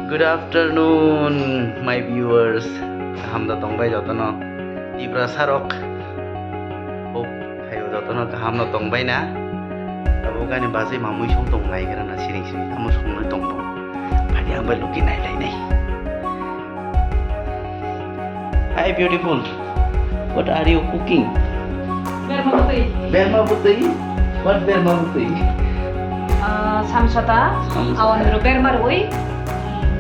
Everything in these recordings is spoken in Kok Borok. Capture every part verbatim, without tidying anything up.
Good afternoon, my viewers. Kaham da tongbai jotono. Tiprasa rok. Hope khayo jotono kaham no tongbai na. Abo gani bajai mamui song tong nai gra na siring siring. Amo song no tong tong. Phai ang bai luki nai lai nai. Hi beautiful. What are you cooking? Berma bwtwi. Berma bwtwi? What berma bwtwi? Ah, samsata, samsata. Awan ro berma rwi.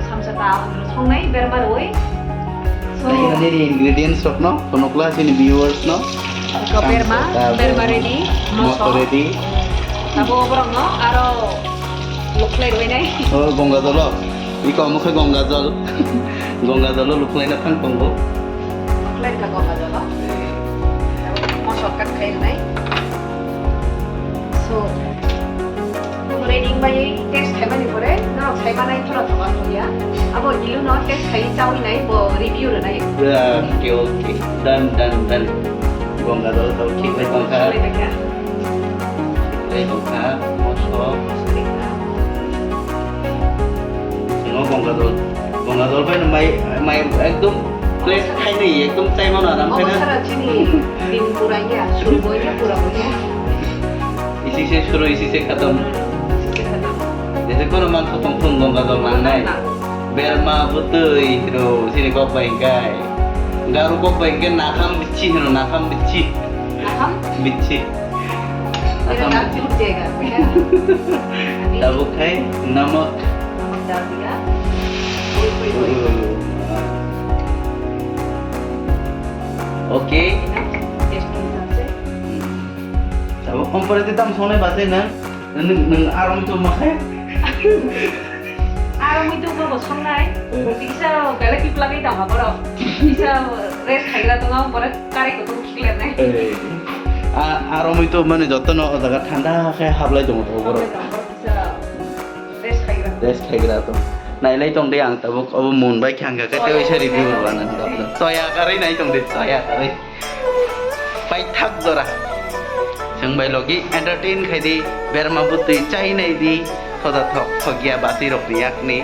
Samsata awan ro songnai berma rwi. So, nini ingredients rok no, phunukla chini viewers no. Ko berma, samsata, berma berma ready, moso. Moso ready. Tabo borok no aro lukhlai rwi nai. Oh, Ganga jolo. Iko omo khe Ganga jol. Ganga jolo lukhlaina thang tongo. Lukhlai kha Ganga jolo. Moso kat khai nai. So, ready bai test khaimani pore, norok saimanai thora thoka thoya. Abo ilu no test khai chawi nai, bo review rwnai. Yeah, okay, okay. Done, done, done. Ganga jol to thik bai tongkha. Sorry, thank you. Thik bai tongkha, moso. Sorry, thank you. Sino Ganga jol. Ganga jol bai no mai, mai ekdom plate khai nai, ekdom chai mano aram khai na. Sara chini din pura ya, suru boy ya, pura boy ya. Isi se suru, isi se khatam. Isi se khatam. Jese kono mangso tong thung Ganga jol nang nai. Nang. Berma bwtwi hino, sini kok bai hingkai. Garu kok bai hingkai nakham bichi hino, nakham bichi. Nakham? Bichi. Nakham bichi. Tabuk khai namak. Namak dal diya. Ui, ui, ui. Okay. Tasting sase. Tabuk kompore te tam sonai bate na. Nung, nung aram tu makai. Aro muitu ko bo songnai. Eh. Kisa belai kiplagwi tongma borok. Kisa rest khaigra tongo, borok karai kutung khikler nai. Eh. A, aro muitu mani jotono o jaga thanda khe hablai tongo to borok. Hablai tongo, borok kisa rest khaigra. Rest khaigra to. Nailai tong de ang tabuk obo mun bai khangka khe tei waisa review rwna. Soya karwi nai tong de, soya karwi. Paithak jora. Chwng bai logi entertain khai di, berma bwtwi chai nai di, thoda thok thok ya bati rok ni yak ni.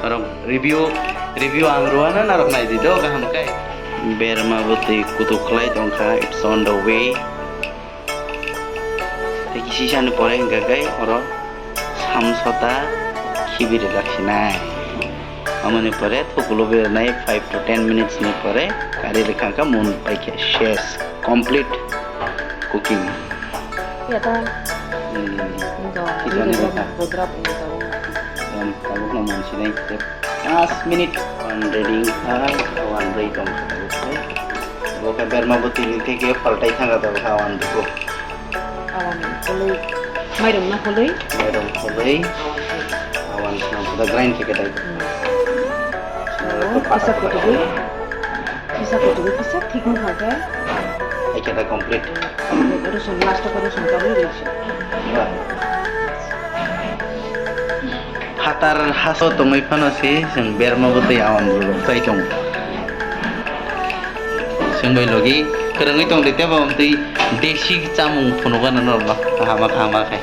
Rok review, review ang rwna narok nai di do kaham kai. Berma bwtwi kutuk khlai tong kha, it's on the way. Tei kisi sani pore hingka khe oro samsota khibi rilak sinai. Amoni pore thukulo berwnai five to ten minutes ni pore kari rikha kha mun paikhe ses complete cooking. Ya ta. Hmm. Enggak. Kita ini rikha. Rudra punya tahu. Dan tabuk no mun sinai. Last minute. One ready khai, one ready tong kha tabuk khai. Bo khe berma bwtwi ni theke paltai thanga tabuk kha one dugo. Awan khului, mairum no khului. Mairum khului. Awan khului. Awan khna puda grind khe khe dai. Hmm. Khna puda pata pata khului. Kisa kutu kisa thik wng kha khe. Hai khe da complete. Rosun, last o rosun kabui rwisi. Ba. Phatar haso tongwi phano se chwng berma bwtwi awan rwrwk chai tongo. Chwng bai logi kwrwngwi tong di tebo twi desi chamung phunukgana norokno kahama kahama khe.